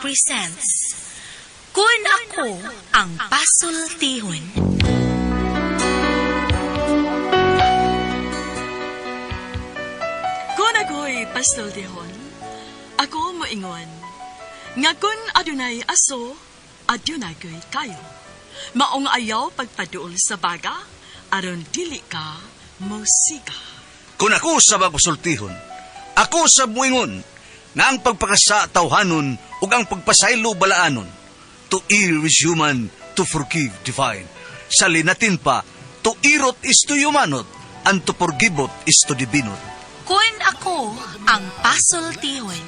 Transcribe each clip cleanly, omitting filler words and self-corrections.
Presents Kun Ako Ang Pasultihon. Kung ako'y pastultihon, ako moingon, nga kun adunay aso, adunay ko'y kayo. Maong ayaw pagpaduol sa baga, aron dili ka mosiga. Kung ako sa magpasultihon, ako sa muingon, nga ang pagpakasa tawhanon ug ang pagpasaylo balaanon. To err is human, to forgive divine. Sa linatin pa, to irot is to humanot, and to forgivot is to divinot. Kun ako ang pasultihon.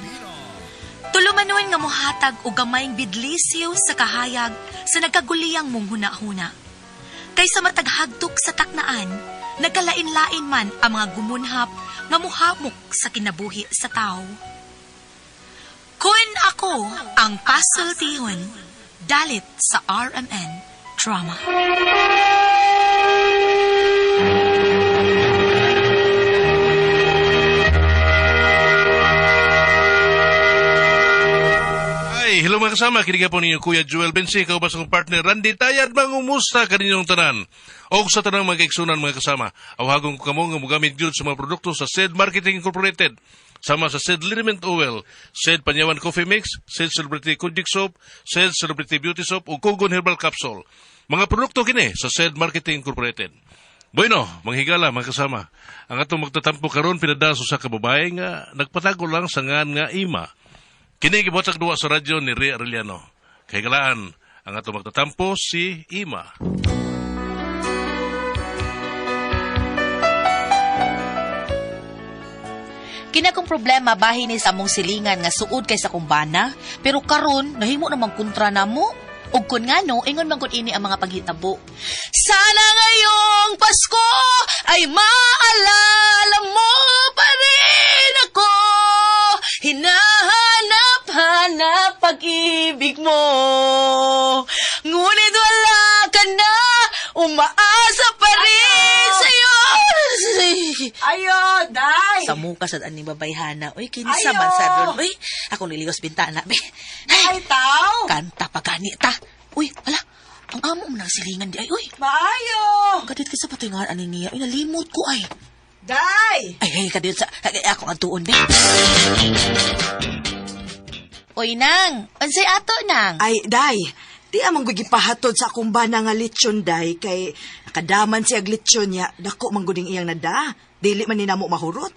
Tulumanon nga mohatag og gamayng bidlisiw sa kahayag sa nagkaguliyang mong huna-huna. Kaysa mataghagtok sa taknaan, nagkalain-lain man ang mga gumunhap nga muhamok sa kinabuhi sa tao. Kun ako ang pasultihon, dalit sa RMN Drama. Ay, hello mga kasama. Kiniga po ninyo Kuya Joel Bensi, kaubas akong partner Randy Tayad, mangumusta kaninyong tanan. O sa tanang mga kaiksunan mga kasama, awhagon ko kamo nga mogamit gyud sa mga produkto sa SED Marketing Incorporated. Sama sa SED Liniment Oil, SED Panyawan Coffee Mix, SED Celebrity Kojik Soap, SED Celebrity Beauty Soap ug Kogon Herbal Capsule. Mga produkto kini sa SED Marketing Incorporated. Bueno, manghigala mga kasama. Ang atong magtatampo karon pinadaso sa kababae nga nagpatago lang sa ngan nga ima. Kini gibuhatag duwa sa radyo ni Ria Arellano. Kahigalaan, ang atong magtatampo si Ima. Kina kong problema bahin ni sa among silingan nga suod kay sa kumbana, pero karon nahimo namang kontra namo. Ug kun ngano ingon man gud ini ang mga panghitabo. Sana ngayong Pasko ay maalala mo pa rin ako. Hinahanap-hanap pag-ibig mo. Ngunit wala ka na, umaasa pa rin sa'yo. Ayo, day! Sa muka sa ani babayhana. Uy, kinsa Ayo! man sa ron. Uy, ako nilios bintana, be. Ay, tao! Kanta pa gani ta. Uy, ala. Ang amo mo nang silingan di ay. Uy, Maayo! kadit ka sa patingan ani niya. Uy, nalimot ko ay. Day! Ay, ay, kadit sa ay, ako ang tuon, be. Uy, nang. Unsay ato, nang? Ay, day! Di amang gipahatod sa akong bana nga lechon, day, kay nakadaman siya lechon niya, dako man gud iyang nada. Dili man ni namo mahurot.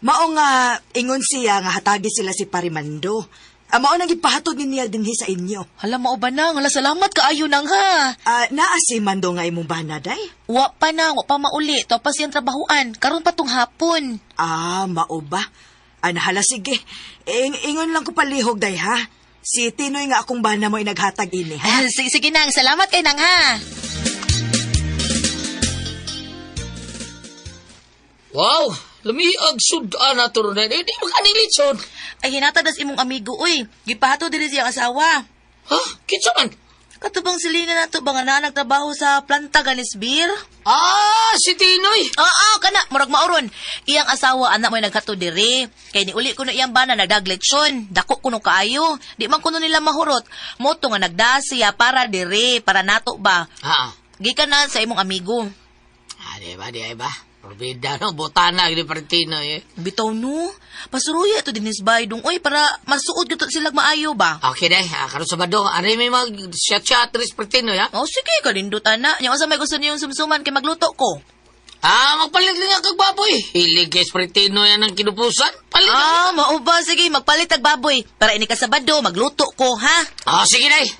Mao nga ingon siya nga hatagi sila si Parimando. Ah, mao nang gipahatod ni niya dinhi sa inyo. Hala, mao ba nang? Hala, salamat kaayo nang, ha. Ah, naa si Mando nga imong bana, day? Wa pa nang, wa pa mauli. Topas siyang trabahuan. Karon pa tong hapon. Ah, mao ba? Ah, nahala, sige. Ingon lang ko palihog, day, ha? Si Tinoy nga akong bana mo inaghatag ini, ha? Sige, sige nang, salamat kay nang ha. Wow, lumiag sudan na to ron. Eh, di magkaning litson. Ay hinatag das imong amigo uy. Gipahato dili siyang asawa. Ha? Kinsa man? Kato bang silingan nato ba nga naa nagtrabaho sa planta ganis beer? Ah, si Tinoy. Oo, kana murag mauron. Iyang asawa anak mo naghato diri. Kay niuli kuno iyang bana nagdagletsyon. Dako kuno kaayo. Di man kuno nila mahurot. Moto nga nagda siya para diri, para nato ba. Ah, Gikan na sa imong amigo. ah, di ba, di ba? Probida no, botana gini pa Tinoy eh. Bitaw no. Pasuruya ito dinis bay dong oy para masuod gyud sila maayo ba. Okay day, ah, karon Sabado, ano may mag chat-chat rin pa Tinoy ha? Oh, sige, kalindot ana. Nya unsa may gusto niyong sumsuman kay magluto ko. Ah, magpalit lang kag baboy. Hilig kay Tinoy yan ang kinupusan. Palit. Ah, mao ba? Sige, magpalit tag baboy. Para ini ka Sabado, magluto ko, ha? Ah, sige day.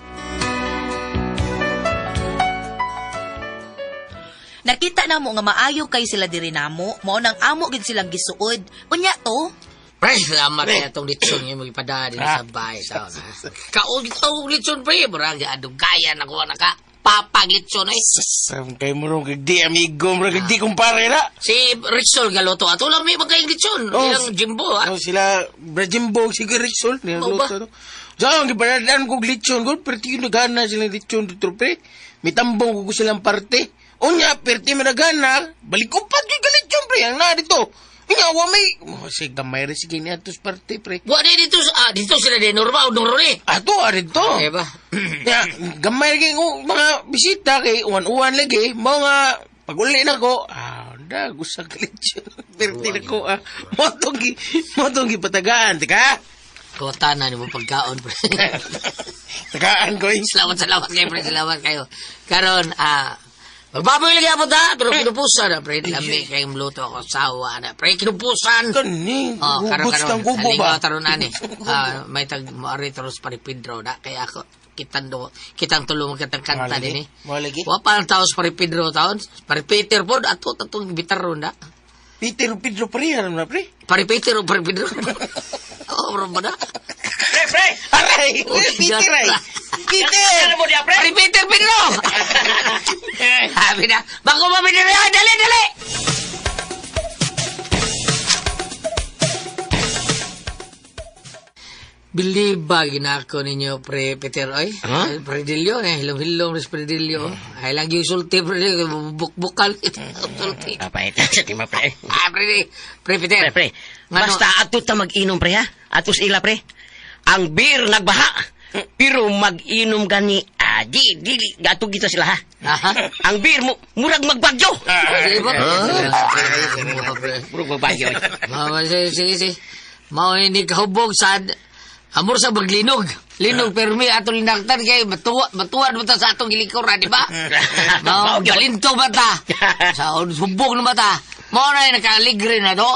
Nakita na mo nga maayo kay sila diri namo, mao nang amo gid silang gisuod. Unya to, Pre, salamat kaya itong litson yung magpadala din sa bahay. Sa Kaog ito litson, pre. Murag, adugaya na kuha na ka. Papag litson eh. Sasam kay mo ron, di amigo, mo di kumpare na. Si Rizal Galoto, ato lang may magkaing litson. Oh, Ilang Jimbo, ha? Oh, sila, Bra Jimbo, si Rizal, Oh, ba? niluto. Diyan, giparadaan kong lechon, ko, pero di nagana sila lechon dito, pre. May tambong ko silang parte. Unya, perti managana, balik ko pa yung lechon, pre, ang na dito. Nga, wa may... Oh, sige, gamay rin sige niya atos parte, pre. Wa di dito, dito sila di Norma o Norone. Ato, arin to. Eh ba? Ya, gamay rin kay mga bisita kay uwan-uwan lagi. Mga pag-uli na ko, da, gusto ka lechon. Perti na ko, ah. Motong gipatagaan, tika. Kota na ni mo pagkaon, pre. Tagaan ko, eh. Salamat, salamat kayo, pre. Salamat kayo. Karon, magbaboy lagi ako ta, pero kinupusan na, pre. Lami kayong luto ako, sawa na. Pre, kinupusan. Kani, Oh, karon guguts karon. ng gubo ba? Halingaw taron ani. May tag moari taros pare Pedro na kaya ako kitang do kitang tulo magkatang kanta Malagi. dinhi. Malagi. Wa pa ang taos pare Pedro taon. Pare Peter pod ato tatong bitaron na. Peter Pedro pre, alam na pre. Pare Peter o pare Pedro. Oh, bro ba na? Pre, pre! Aray! Peter ay! Peter! Ano mo diya, pre? Pare Peter Pedro. Sabi na, bako ba Pedro? Dali, dali. Believe ba ginako ninyo pre Peter oy? Huh? Pre Delio eh, hilom-hilom ris pre Delio. Ay lang yung sulti pre Delio, bukbukal sulti. Apay, sa tima, pre. Ah, pre, pre Peter. Pre, pre. Ngano? Basta ato ta mag-inom, pre, ha? Atos ila, pre. Ang beer nagbaha. Pero mag-inom gani, di, dili, gato kita sila, ha? Aha. Ang beer, mo, murag magbagyo. Sige po. Murag magbagyo. Mama, sige, sige, sige. Mao ini kahubog sad. Amor sa maglinog. Linog permi ato linaktan kay matuwa matuwa ba ta sa atong gilikuran, di ba? Mao Mao gyud. galinto ba ta? Sa hubog na ba ta? Mao na nakaaligre na do.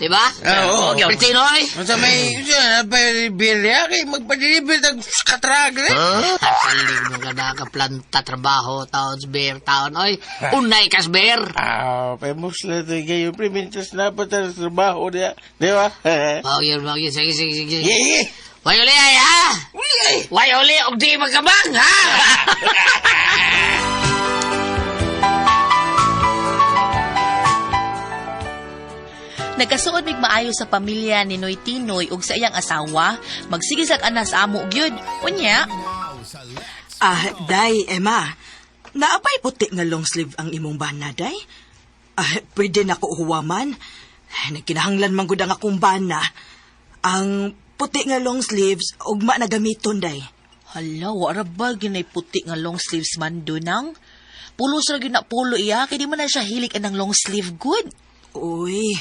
Di ba? Oo. Gyud. Pritinoy. Unsa may unsa na pa bilya kay magpa-deliver tag katrag re. Kasalig mo ka na kaplanta trabaho taon beer taon oy. Unay kas beer. Ah, famous na to kayo pre mientras na pa ta sa trabaho niya. Di ba? Mao yun, mao yun. Sige, sige, sige. Yeah, yeah. Way uli ay ha. Way uli og di magkabang ha. Nagkasuod mig maayo sa pamilya ni Noy Tinoy ug sa iyang asawa, magsige sa anas amo gyud. Unya, Day, Emma. Naapay puti nga long sleeve ang imong bana, day? Pwede na ko huwaman. Ay, nagkinahanglan man gud ang akong bana. Ang puti nga long sleeves, ugma na gamiton, day. Hala, wara ba ginay puti nga long sleeves man do nang? Pulos ra gyud na pulo iya kay di man na siya hilig anang long sleeve good. Uy,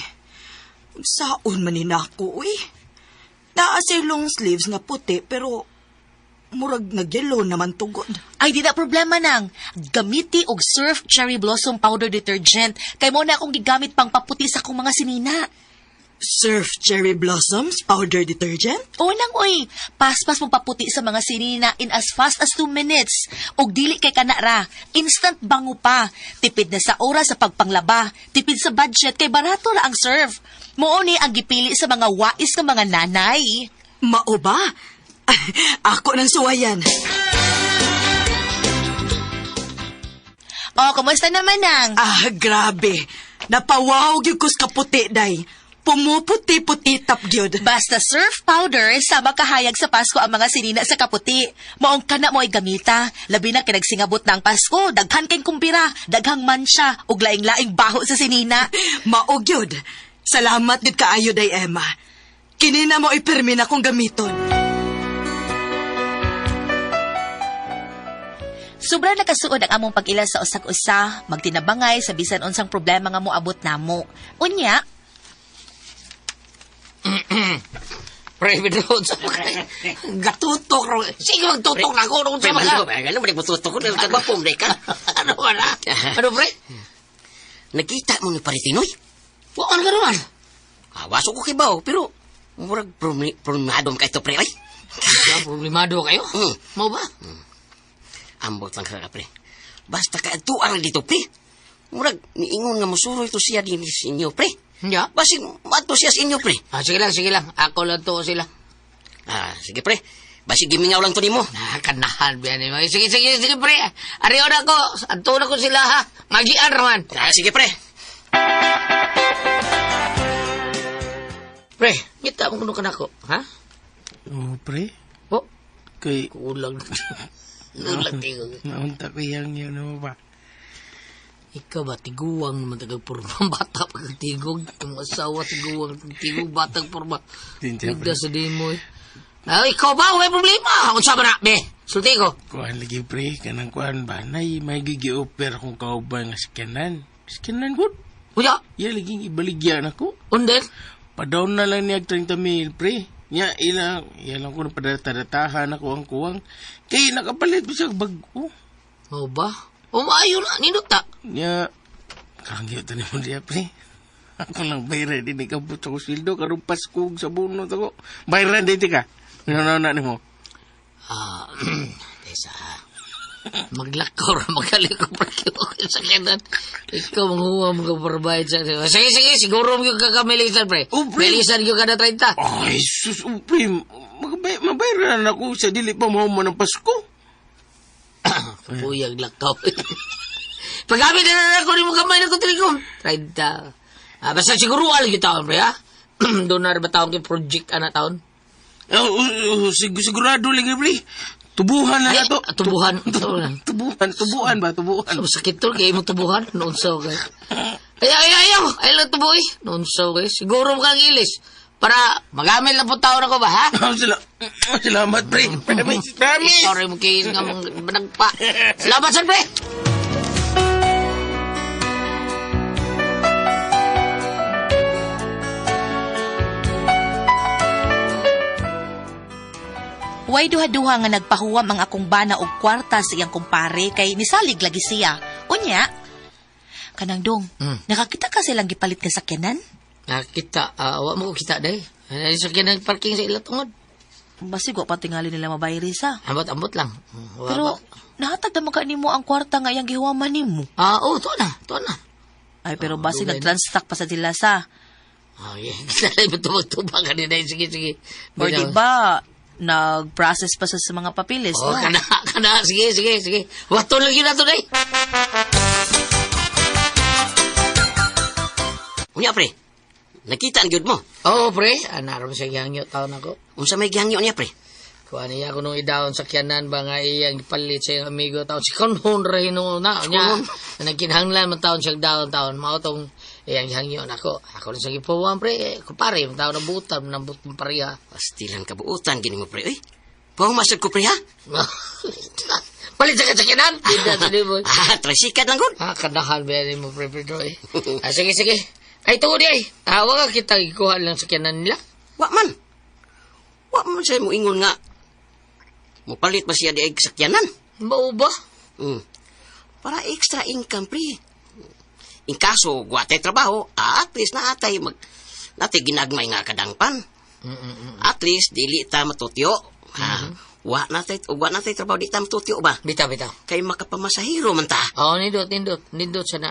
saon man ni nako, uy. Naa say long sleeves nga puti, pero murag nagyelo naman tugod. Ay, di na problema nang. Gamiti og Surf Cherry Blossom Powder Detergent. Kay mo na akong gigamit pang paputi sa akong mga sinina. Surf Cherry Blossoms Powder Detergent? O nang oy, paspas mo paputi sa mga sinina in as fast as 2 minutes. Og dili kay kana ra, instant bango pa. Tipid na sa oras sa pagpanglaba, tipid sa budget kay barato ra ang Surf. Mao ni ang gipili sa mga wais nga mga nanay. Mao ba? Ako ng suwayan. O, kumusta naman nang? Grabe. Napawaw gyud ko sa kaputi, day. Pumuputi-puti tap gyud. Basta Surf powder, sama kahayag sa Pasko ang mga sinina sa kaputi. Maong kana mo ay gamita. Labi na kay nagsingabot na ang Pasko, daghan kay kumpira, daghang mansya, ug laing-laing baho sa sinina. Mao gyud. Salamat gyud kaayo, day Emma. Kini na mo ipirmi na kong gamiton. Sobra nakasuod ang among pag-ila sa usag-usa, magtinabangay sa bisan unsang problema nga moabot namo. Unya, Pre Pedro, sa gatutok ro. Sige magtutok na ako nung Pre, sa mga. malo, ano ba, tutok ko, kagwapong, pre, ka. Ano ba na? Ano pre? Nakita mo ni Pare Tinoy? Wa man ka naman. Waso ko kibaw, pero murag problemado ka ito, pre, ay. Kaya problemado kayo? Mau ba? Ambot lang ka, pre. Basta ka ang dito, pre. Murag, niingon nga musuroy to siya din sa inyo, pre. Ya. Basig, mato siya sa inyo, pre. Sige lang, sige lang. Ako lang to sila. Sige, pre. Basig, gimingaw lang to nimo. Kanahan, biyan ni mga. Sige, sige, sige, pre. Ariyo na ko. Anto na ko sila, ha. Magian raman. Sige, pre. Pre, ngita mo kuno kanako, ha? Oh, pre. Oh, Kay kulang. Kulang tigo. naunta ko yang yun mo ba. Ikaw ba, tiguang naman tagag porma. Bata pa kag tigog. Itong asawa, tiguang, tigog, batang porma. Tinta, Bigda sa dimo eh. Ay, ikaw ba? May problema. Unsa ba na, be? Sulti ko. Kuan lagi pre, kanang kuan ba? Nay, may gigi-offer akong kauban nga sakyanan. Sakyanan good. Uya, Iya lagi ibaligyan ako. unden. Padown na lang niya 30 mil pre. Nya ilang, iya lang ko na padatadatahan ako ang kuwang. Kay nakapalit pa siya bago. Mao ba? Umayo na, nindot ta. Nya, kangyo ta nimo diya pre. Ako lang bayran din ikabot sa sweldo karon Pasko ug sa bunot ako. Bayran din ka. Ano na nimo? Ah, tesa. Maglakaw ra magaling ko pre sa kanan. Ikaw manghuwa mo ka provide sa. Sige sige, siguro mo yung kakamilisan pre. Oh, pre. Milisan yung kada 30. Ay, sus, oh, pre, mabayran ako sa dili pa mahuman ng Pasko. Puyag lakaw. Paggamit na na ako ni mo kamay na ko tilikom. 30. Ah, basta siguro alam yung taon pre ha. Doon na ba taon kay project ana taon? Oh, oh, oh, sigurado lagi pre. Tubuhan na Ay, nato. tubuhan. Tubuhan. Tubuhan, tubuhan ba? Tubuhan. So, sakit to, kaya imong tubuhan. Noon sa kay. Ay, ay, ayaw. Ay lang tubuhi. Noon sa kay. Siguro mo kang ilis. Para magamit lang po taon ako ba, ha? Salamat, pre. Promise, promise. Sorry mo kayo nga mong nagpa. Salamat, sir, pre. Way duha-duha nga nagpahuwam ang akong bana og kwarta sa iyang kumpare kay nisalig lagi siya. Unya, kanang dong, nakakita ka silang gipalit nga sakyanan? Nakita, wa mo ko kita day. Ay, sa kinang parking sa ila tungod. Basig wa pa tingali nila mabayri sa. Ambot-ambot lang. Wa Pero ba? nahatag na man ka nimo ang kwarta nga iyang gihuwaman nimo. Ah, oh, to na, to na. Ay pero basig dugay na. nagtranstock pa sa sila sa. Oh, yeah. Kita na tubag-tubag kanina. Sige, sige. Or di ba nag-process pa sa mga papilis, Oh, no? kana, kana. Sige, sige, sige. Wato lang yun na to, day. Unya pre. Nakita ang gyud mo. Oo, pre. Anarom siya gihangyo taon ako. Unsa may gihangyo niya pre? Kuha niya ako nung idawon sa kiyanan ba nga iyang ipalit sa iyang amigo taon. Si Konhon ra hinuuna. Nya, nagkinahanglan man taon siya daon taon. Mao tong iyang gihangyo nako. Ako rin sa gipuwan, pre. Eh, Kumpare, yung taon na butan, nambut mong pareha. Pastilan kabuutan gini mo pre oy. Pahumasad ko pre ha. Palit sa kasakyanan! Tinda sa libo. Ah, tricycle lang gud. Ah, kanahan ba yan mo, pre, Pedro, eh. Ah, sige, sige. Ay, tungod di, ay. Ah, wag ka kita ikuha lang sa kiyanan nila. Wa man. Wa man siya moingon nga. Mupalit ba siya di ay sakyanan? Mao ba? Mm. Para extra income pre. In kaso guwatay trabaho, at least naatay mag natay ginagmay nga kadangpan. At least dili ta matutyo. Ha? Wa natay wa natay trabaho di ta matutyo ba? Bitaw, bitaw. Kay makapamasahiro man ta. Oo, nindot, nindot. Nindot sana.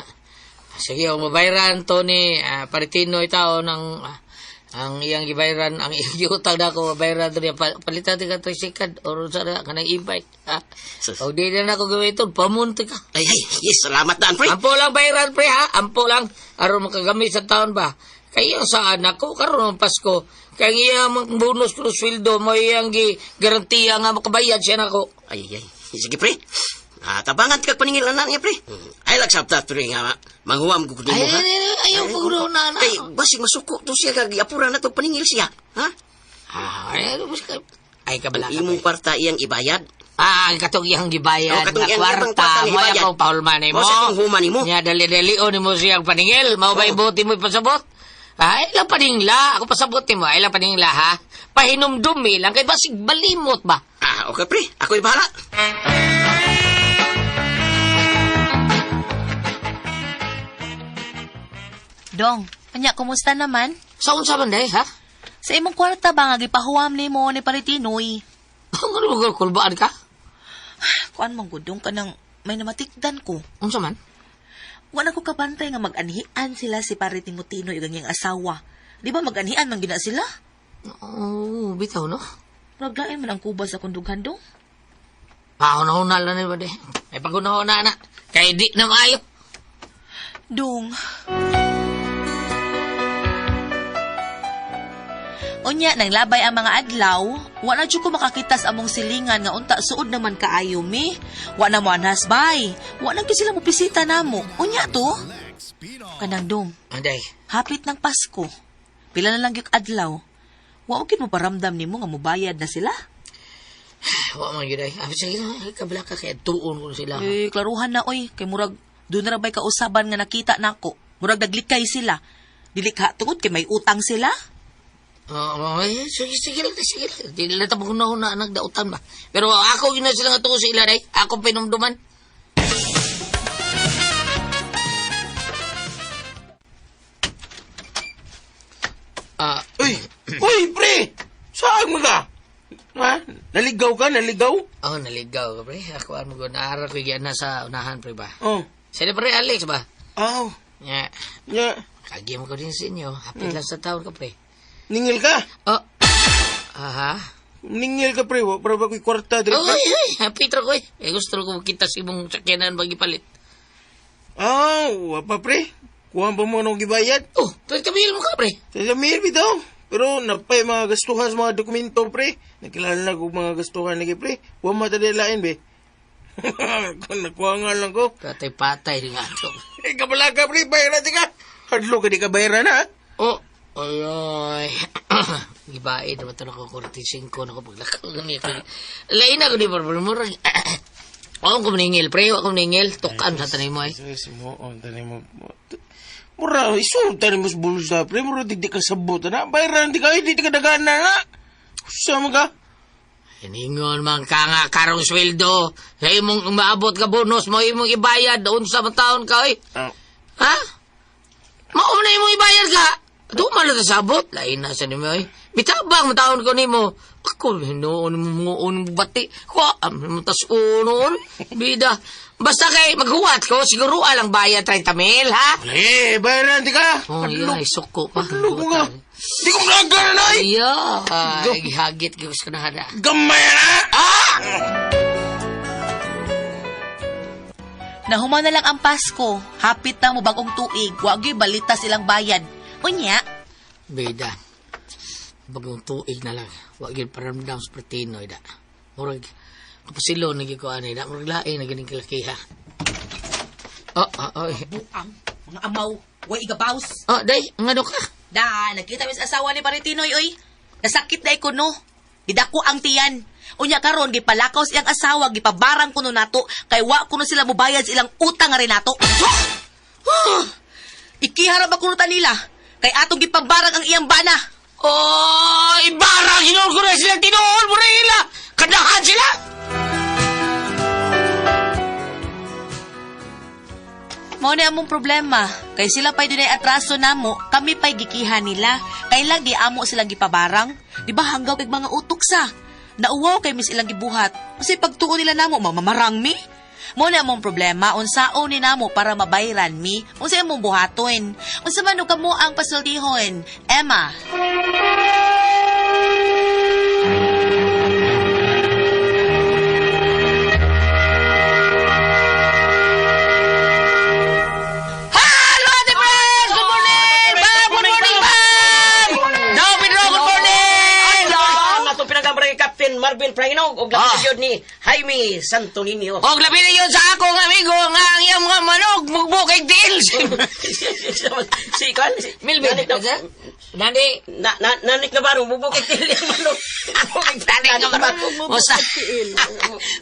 Sige, ang mabayran to ni Paritino itaw ng ang iyang gibayran, ang iyang giutang na ako, mabayran to niya. Palitan ka tricycle or sa na, kanang e-bike. Ha? Sus. O di na ako gawin ito, pamunti ka. Ay ay, yes, salamat daan pre. Ampo lang bayran, pre, ha? Ampo lang. Aron makagamit sa taon ba? Kaya sa anak ko, karon ang Pasko. Kaya ang iyang bonus ko sweldo, mo iyang gi garantiya nga makabayad siya nako. Ay ay, sige pre. Ah, tabangan kag paningil na niya pre. Ay lagsabta pre nga manghuam gud Ay, nimo ha. ay, ay, ayaw, pagro na na. Kay basig masuko to siya kag giapura na to paningil siya, ha? Ah, ay, ano ba siya? Ay, kabala Ang ka, imong pre. kwarta iyang ibayad. Ah, ang katong iyang gibayad Oh, katong nga iyang kwarta, iyang kwarta nga mo gibayad. akong pahulman nimo. Mao sa akong human nimo. Nya dali-dali o nimo siyang paningil, mao ba'y Oh. buti mo ipasabot? Ay, ilang paningla, ako pasabot nimo, ay ilang paningla ha. Pahinumdumi lang kay basig balimot ba. Ah, okay pre, ako'y bahala. Dong, anya kumusta naman? Sa unsa man day, ha? Sa imong kwarta ba nga gipahuwam nimo ni Paritinoy? Ano mo kulbaan ka? Kuan man gud dong kanang may namatikdan ko. Unsa man? Wala ko kabantay nga mag-anhian sila si pare Timotino ug ang iyang asawa. Di ba mag-anhian man gina sila? Oh, bitaw no. Raglain man ang kuba sa kundughan dong. Pahuna-huna lang ni ba day. Ay paghuna-huna na. Kay di na maayo. Dong. Unya, nang labay ang mga adlaw, wa na jud ko makakita sa among silingan nga unta suod naman kaayo mi. Wa na mo anhas bay. Wa na gyud sila mopisita namo. Unya to. Kanang dong, Anday. hapit ng Pasko. Pila na lang gyud adlaw. Wa og mo paramdam nimo nga mobayad na sila. Wa man gyud ay. Ah, sige na, kabla ka kay tuon ko sila. Eh, klaruhan na oy, kay murag doon na ra bay kausaban nga nakita nako. Murag naglikay sila. Dili ka tungod kay may utang sila. Oo, eh, sige, sige lang, sige lang. Di lang tapos na na nagdautan ba. Pero ako yun na sila nga tuo sa ila, day. Ako pinumduman. Ah, Uy! Uy, pre! Saan mo ka? Ha? Naligaw ka? Naligaw? oh, naligaw ka, pre. Ako, ano ko, naaral ko yung sa unahan, pre ba? Oh. Sila, pre, Alex ba? Aw. Nga, Nya. kagi mo ko din sa inyo. Hapit lang sa taon ka, pre. Ningil ka? Oh, aha. Ningil ka, pre. Wa para ba ko'y kwarta diri, Oh, pre? ay, ay, hapit ra ko, eh. Eh, gusto ko kita sa imong sakyanan bagi palit. Ah, wa pa, pre. Kuha pa mo anong gibayad? Oh, 30 mil mo ka, pre. Sa mil bitaw. Pero napay mga gastuhan sa mga dokumento, pre. Nakilala na ko mga gastuhan lagi, pre. Wa matadilain, be. Kung nakuha nga lang ko. Patay-patay rin nga ito. Eh, kabala ka, pre. Bayaran di ka. Hadlo ka di ka bayaran, ha? Oh, ay, ay. Gibae naman ito nako, 45 nako, paglakaw niya. Lain ako di, pero murag. Oo, kung maningil, pre, ako maningil. Tukan sa tanay mo, eh. Ay, mo, oh, tanay mo. Mura, isulod tayo mo sa bulsa, pre. Mura, di ka sabot, na. Bayaran di ka, ay, di ka dagana, na. Sama ka. Hiningon man ka nga karong sweldo. Sa imong umaabot ka bonus mo, imong ibayad, unsa man taon ka, eh. Ah, Ha? Mao na imong ibayad ka. Duman na sa sabot. Lain na sa nimo, eh. Bitabang mataon ko nimo. Ako, hinuon mo mo bati. Kwa, am, tas unoon. Bida. Basta kay maghuwat ko, siguro alang bayad 30 mil, ha? eh, bayaran di ka. Oh, Hadlo. iya, isuko pa. Hadlo ko ka. Di ko mlagana na, ay. Iya, ay, gihagit gyud ko na hada. Gamay na. Ah! Nahuman na lang ang Pasko. Hapit na mo bagong tuig. Wa gyud balita silang bayad. Unya, Bida. Bagong tuig na lang. Wa gyud paramdam sa Pretino ida. Murag kapasilo na gyud ko ani da. Murag lain na ganing kalakiha. Oh, oh, oh. buang, mga amaw, way igabaws. Oh, day, ngano ka? Da, nakita mi sa asawa ni Paritinoy, oy. Nasakit na ko no. Gidako ang tiyan. Unya karon gipalakaw sa iyang asawa, gipabarang kuno nato kay wa kuno sila mobayad sa ilang utang nga nato. Ikihara ba kuno ta nila? Kay atong gipabarang ang iyang bana. Oh, ibarang hinuon ko na sila tinuol mo ila. Kadahan sila. Mao na among problema. Kay sila pa'y dunay atraso namo, kami pa'y gikiha nila. Kay lang di amo silang gipabarang. Di ba hanggaw kay mga utok sa? Nauwaw kay mis ilang gibuhat. Kasi pagtuo nila namo, mamamarang mi. Mao na among problema, unsaon ni namo para mabayran mi. Unsa among buhaton? Unsa man og kamo ang pasultihon? Emma. Hello, Ate Friends! Good morning! Ma'am, good morning, ma'am! Daw, Pedro, good morning! Ang atong pinagambra kay Captain Marvin Pranginog og Ah. labi yun ni Jaime Santo Niño. Og labi na yun sa akong amigo nga ang iyang mga manog, mugbukig deals. Si kan si Milvin, Nanik na, Nani, na, na, nanik na baro bubukig til yung manok. Bubukig Nani ka ba? Musa.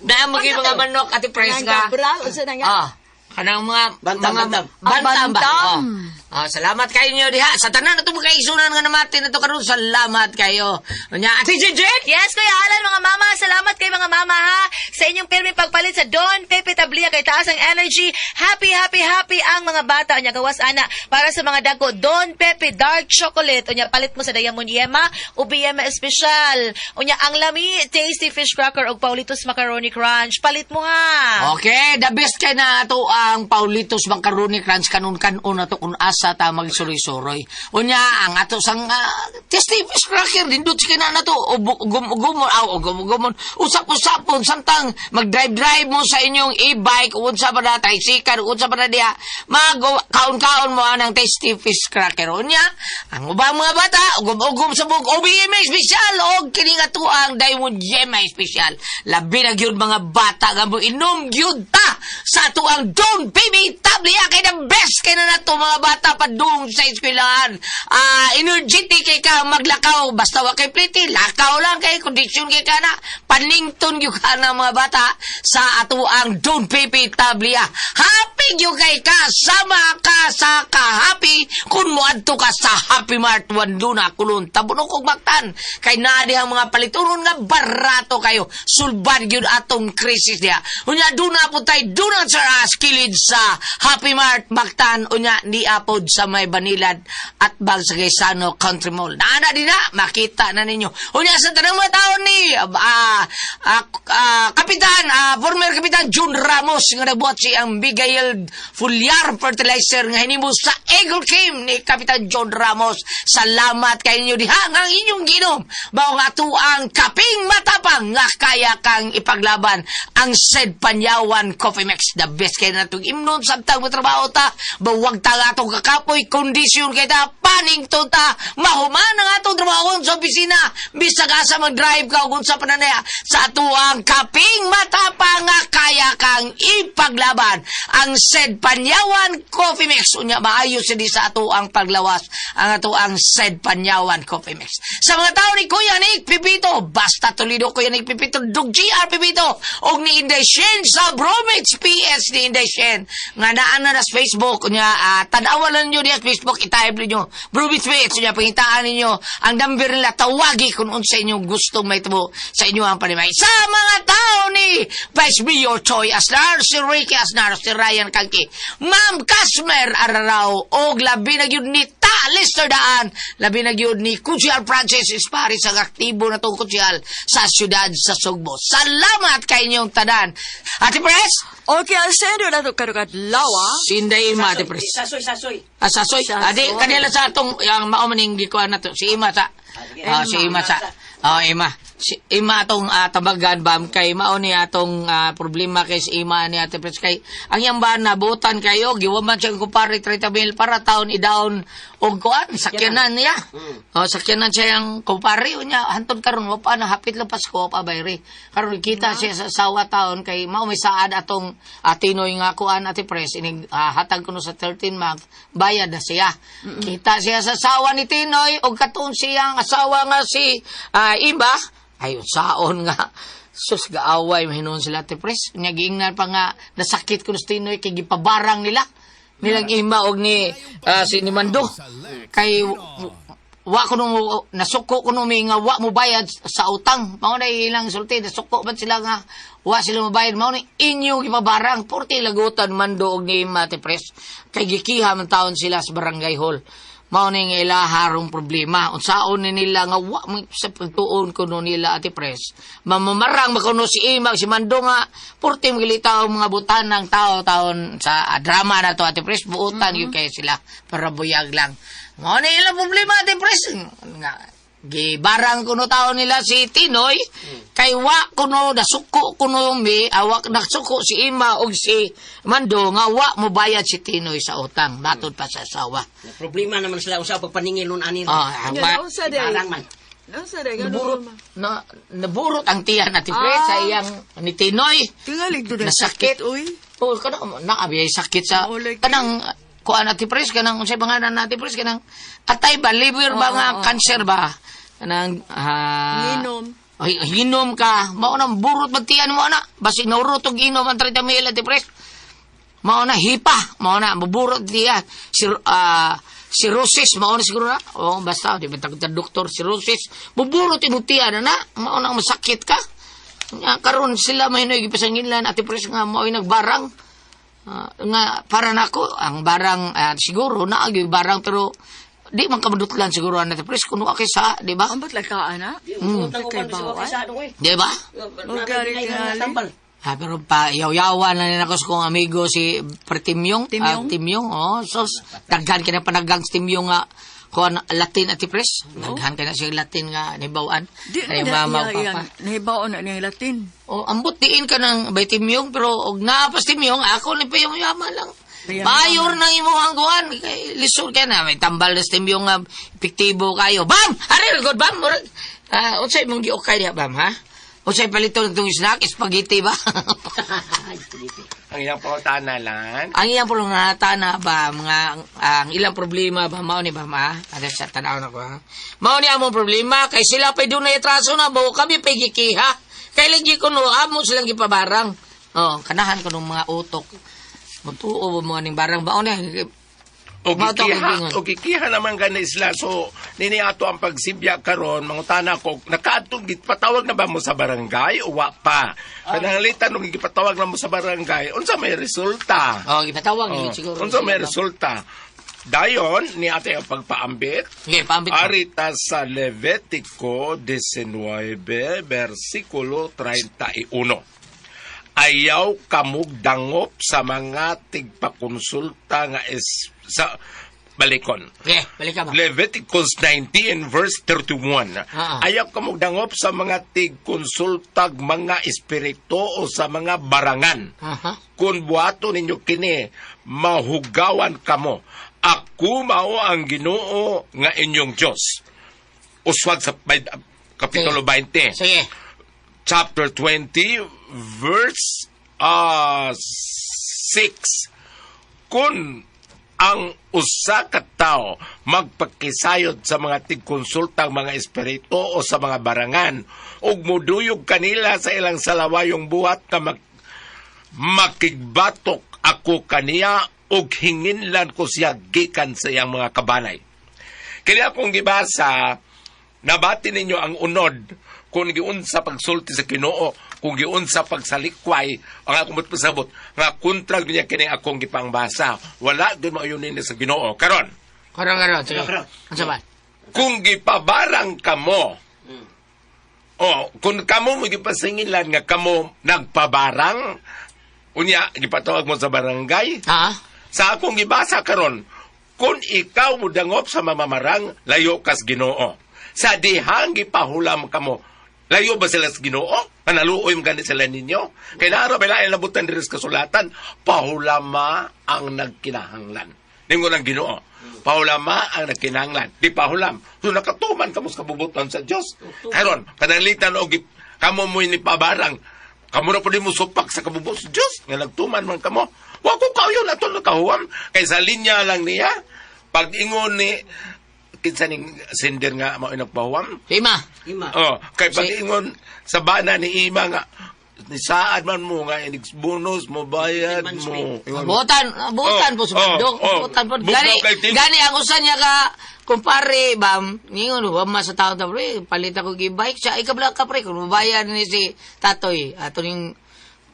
Dahil mo mga manok, Ate Pres nga. unsa na Ah, kanang mga Bantam, mga, bantam. Bantam ba? Bantam. Oh. Ah, salamat kayo niyo diha. Sa tanan ato mga kaisunan nga namati na to karon, salamat kayo. Unya, Ate Jejen. Yes, Kuya Alan, mga mama. Salamat kay mga mama, ha. Sa inyong pirmi pagpalit sa Don Pepe Tablia kay taas ang energy. Happy, happy, happy ang mga bata. Unya, gawas, ana. Para sa mga dagko, Don Pepe Dark Chocolate. Unya, palit mo sa Diamond Yema, Ubi Yema Espesyal. Unya, ang lami, Tasty Fish Cracker og Paulitos Macaroni Crunch. Palit mo, ha. Okay, the best kay na ato ang Paulitos Macaroni Crunch kanon kanon ato kung asa Basta ta magsuroy-suroy. Unya ang ato sang tasty fish cracker dindot sa kinana to. Gumon aw gumon usap-usapon samtang mag-drive-drive mo sa inyong e-bike unsa pa na tricycle unsa pa na diha mag kaon-kaon mo anang tasty fish cracker. Unya ang ubang mga bata ugom-ugom sa bug OBM espesyal og kini nga tuang Diamond Yema espesyal. Labi na gyud mga bata nga mo inom gyud ta sa tuang Don Baby Tablia kay the best kay na nato mga bata padung sa eskwelahan. Energetic kay ka maglakaw basta wa kay pliti, lakaw lang kay kondisyon kay kana. Panington gyud ka na mga bata sa atuang Don Baby Tablia. Happy gyud kay ka sama ka sa ka-happy kun moadto ka sa Happy Mart Wanduna Kulon Tabunok ug Mactan kay naa dihang mga palitunon nga barato kayo sulbad gyud atong krisis diha. Unya duna po tay duna sa kilid sa Happy Mart Mactan unya niapod sa may Banilad at bag sa Gaisano Country Mall. Naana din na makita na ninyo. Unya sa tanang mga taon ni Kapitan former Kapitan June Ramos nga nagbuhat si ang Bigail Fulyar Fertilizer nga hinimo sa Eagle Kim ni Kapitan John Ramos. Salamat kay ninyo diha nga ang inyong ginom. Mao nga atuang kaping matapang nga kaya kang ipaglaban ang said Panyawan Coffee Mix. The best kay natong imnon samtang mo trabaho ta. Bawag ta nga atong kakapoy kondisyon kay ta panington ta mahuman ang atong trabaho sa opisina bisag asa mag-drive ka ug unsa pananaya sa atuang kaping matapang nga kaya kang ipaglaban ang said Panyawan Coffee Mix. Unya maayo sa di sa atuang paglawas ang atuang said Panyawan Coffee Mix. Sa mga tao ni Kuya Nick Pipito, basta Toledo Kuya Nick Pipito, Dug GR Pipito, og ni Inday Shen sa Bromage PS ni Inday Shen nga naa na sa Facebook unya tan-awan lang ninyo diya sa Facebook, i-type ninyo Bromage PS unya pangitaan ninyo ang number nila, tawagi kung unsa inyong gustong mahitabo sa inyo ang panimay. Sa mga tao ni Vice Mayor Choi Asnar, si Ricky Asnar, si Ryan Kangki, Ma'am Casmer Ararao, og labi na gyud ni Ta Lester Daan, labi na gyud ni Kusyal Francis Esparis, ang aktibo na tong kusyal sa siyudad sa Sugbo. Salamat kay inyong tanan. Ate Pres? Okay, I'll send you na to karong adlaw. Sinday Ima, Ate Pres. Sasoy, sasoy. Ah, sasoy. Adi, kanila sa atong, yung mao maning gikuan na to. Si Ima sa. Ah, si Ima sa. Ah, Ima. Si Ima atong tabagan bam kay mao ni atong problema kay si Ima ni Ate Pres kay ang iyang ba nabutan kayo giwaman siya kumpare 30 mil para taon i-down og kuan sakyanan niya. Oh, sakyanan siya yang kumpare unya hantod karon wa pa na hapit lang Pasko pa bayri. Karon kita siya sa sawa taon kay mao may saad atong Tinoy nga kuan Ate Pres inig hatag kuno sa 13 month bayad na siya. Kita siya sa sawa ni Tinoy og katong siyang asawa nga si Iba ay saon nga sus gaaway mahinuon sila Ate Pres. Nya giingnan pa nga nasakit kuno si Tinoy kay gipabarang nila nilang ima og ni si ni Mando kay wa kuno nasuko kuno mi nga wa mo bayad sa utang mao na ilang sulti nasuko man sila nga wa sila mobayad mao ni inyo gipabarang porti lagutan Mando og ni Ima Ate Pres kay gikiha man taon sila sa barangay hall mao ni nga ilaharong problema unsaon ni nila nga wa mo sa pagtuon kuno nila Ate Pres mamamarang makuno si Ima si Mando nga porti magilitaw mga butanang tao taon sa drama na to Ate Pres buutan gyud kay sila para buyag lang mao ni ilang problema Ate Pres nga gibarang kuno taon nila si Tinoy kay wa kuno nasuko kuno mi awak nasuko si Ima og si Mando nga wa mobayad si Tinoy sa utang matud pa sa asawa. Problema naman sila usa pagpaningil nun ani. Ah, ang Barang man. Naburot na naburot ang tiyan Ate Pres sa iyang ni Tinoy. Tingalig doon Nasakit. uy. Oh, kanang naabi ay sakit sa kanang kuan Ate Pres kanang unsay pangalan Ate Pres kanang atay ba liver ba nga cancer ba kanang Ginom. Ay, hinom ka mao nang burot magtiyan mo ana basig naurot og inom ang 30 mil Ate Pres mao na hipa mao na maburot tiyan si cirrhosis mao na siguro na oh basta di ba tag doktor cirrhosis muburot imong tiyan na mao na masakit ka. Nga karon sila may hinoy gipasanginlan Ate Pres nga mao'y nagbarang. Nga para nako ang barang siguro na barang pero di man kamadutlan siguro ang Ate Pres kuno ka kaysa di ba? Ambot lang ka, ana? Di ba? Ah, pero pa yaw-yawan na rin ako sa kong amigo si Pre Timyong. Timyong? Ah, Timyong, oh. Sos, daghan ka na panagang si Timyong nga kuan Latin at Pres. Daghan ka na siya Latin nga nibawaan. Di Kay na mama iya, ug iya, papa. nahibaon na niyang Latin. O ambot diin ka ng bay Timyong pero og naa pas Timyong ako ni pa yung yama lang. Payong Mayor nang imong kuan kay lisod kay na may tambal na sa Timyong nga epektibo kayo. Bam! Ari good bam. Murag unsay imong giukay diha bam ha? Unsay paliton itong snack spaghetti ba? Ang iyang pangutana lang. Ang iyang pulong na ba mga ang ilang problema ba mao ni ba ma? Ada sa tanaw na ko ha. Mao ni among problema kay sila pay dunay atraso na bao kami pay gikiha. Kay lagi ko no amo silang gipabarang. Oh, kanahan ko ng mga utok. Mutuo ba mga ning barang bao ni? O Mao to ang gikiha, giingon. o gikiha naman gani sila. So, nini ato ang pagsibya karon, mangutana ko, nakaadtong gipatawag na ba mo sa barangay o wa pa? Kananglitan nung gipatawag na mo sa barangay, unsa may resulta? Oh, gipatawag Oh, gyud siguro. unsa may sila ba? resulta? Dayon, ni ate ang pagpaambit. Okay, paambit. ko. Arita sa Levitico 19, versikulo 31. Ayaw kamug dangop sa mga tigpakonsulta nga is sa balikon. Okay, balik ka ba? Leviticus 19 verse 31. Ah. Ayaw kamug dangop sa mga tigkonsultag mga espiritu o sa mga barangan. Aha. Kung buhato ninyo kini, mahugawan kamo. Ako mao ang Ginoo nga inyong Dios. Uswag sa Kapitulo 20. Sige. Chapter 20, verse 6. Kung ang usa ka tawo magpakisayod sa mga tigkonsultang mga espiritu o sa mga barangan ug muduyog kanila sa ilang salawayong buhat nga makigbatok ako kaniya ug hinginlan ko siya gikan sa iyang mga kabanay. Kaya akong gibasa, nabati ninyo ang unod kung giunsa pagsulti sa Ginoo, kung giunsa pagsalikway, ang akong pasabot nga kontra niya kini akong gipangbasa. Wala gyud maayo nini sa Ginoo. Karon, Karon karon sige. Unsa ba? kung gipabarang kamo, oh, kung kamo mo gipasingilan nga kamo nagpabarang, unya gipatawag mo sa barangay, Ha? sa akong gibasa karon, kung ikaw mudangop sa mamamarang, layo kas Ginoo. Sa dihang gipahulam kamo, layo ba sila sa Ginoo? Nga naluoy man gani sila ninyo? Kay naara ba lain labutan diri sa kasulatan, pahulama ang nagkinahanglan. Ningon ang Ginoo. Pahulama ang nagkinahanglan. Di pahulam. So nakatuman kamo sa kabubutan sa Dios. Karon, pananglitan og kamo mo'y nipabarang, kamo na po di mo supak sa kabubot sa Diyos. Nga nagtuman man kamo. Wa ko kayo na ito nakahuwam. Kay sa linya lang niya, pag ingon ni, kinsa ning sender nga mao nagpahuwam. Ima. Ima. Oh, kay pag ingon sa bana ni Ima nga, ni saad man mo nga inig bonus mo bayad mo. Ingon mo. Buotan, buotan Oh, po sa bandong. oh, oh. Buotan po. Bugnaw Gani, kay Tim. gani ang usan niya ka, kumpare, bam, ningon, huwag ma sa tao ta, pre, palit ako bike siya, ikaw lang ka, pre, kung mabayan ni si Tatoy, ato ning,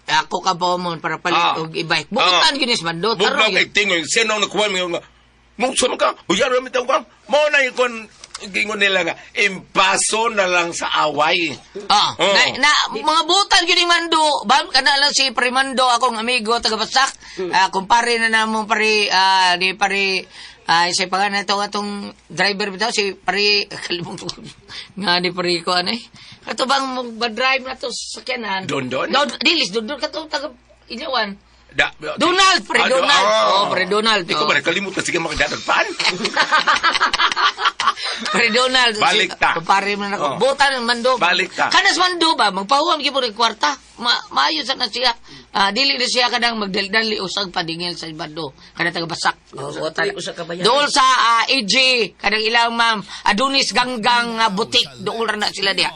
ako ka pa mo para palit Ah. og e-bike. Buotan Ah. gyud ni sa bando, Bugnaw taro kay gyud. tingoy, sino ang nakuha mo nga, mo sa ka, huyar mo itong kwan. Mo na yung kon, gingon nila nga, impaso na lang sa away. Ah, Oh. na, mga buotan gyud ni Mando, bam kana lang si Pre Mando akong amigo taga Basak. Ah, kumpare na namo pare ni pare sa pangalan na atong driver bitaw si pare kalimutan ko nga ni pare ko ano eh. Kato bang mag-drive na to sa sakyanan? Don Don? Don, dilis don don kato taga Ilawan. Da, Donald, pre Ah, Donald. ah. Oh, pre Donald. Di ko Oh. ba nakalimutan sige makadadagpan? Pre Donald. Balik ta. Kumpare man ako. Oh. Butan ang Mando. Balik ta. Kanas Mando ba? Magpahuam gyud po ng kwarta. Maayo sa na siya. Ah, dili na siya kanang magdali-dali usag padingil sa Mando. Kanang taga Basak. Oh, butan. Usa ka bayan. Dool sa AJ kanang ilang ma'am Adonis Ganggang Boutique dool ra na sila diha.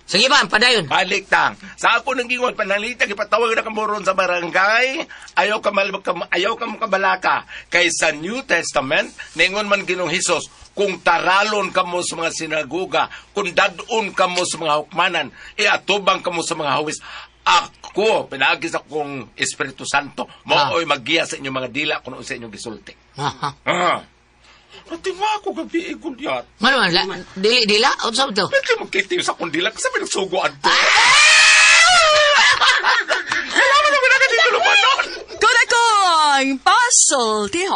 Sige ma'am, padayon. Balik ta. Sa ako nang gingon panalita gipatawag na kamo ron sa barangay, ayaw ka mal, ayaw ka makabalaka kay sa New Testament ningon man Ginoong Hesus, kung taralon kamo sa mga sinagoga, kung dadon kamo sa mga hukmanan, iatubang kamo sa mga hawis. Ako, pinaagi sa akong Espiritu Santo, mao'y magiya sa inyong mga dila kung sa inyong gisulti. Aha. Ah. Natinga ako gabi igulyat. Ngano man la, dili dila unsa ba to? Pwede mo kiti sa akong dila kasi pinagsuguan to. Ang Pasultihon.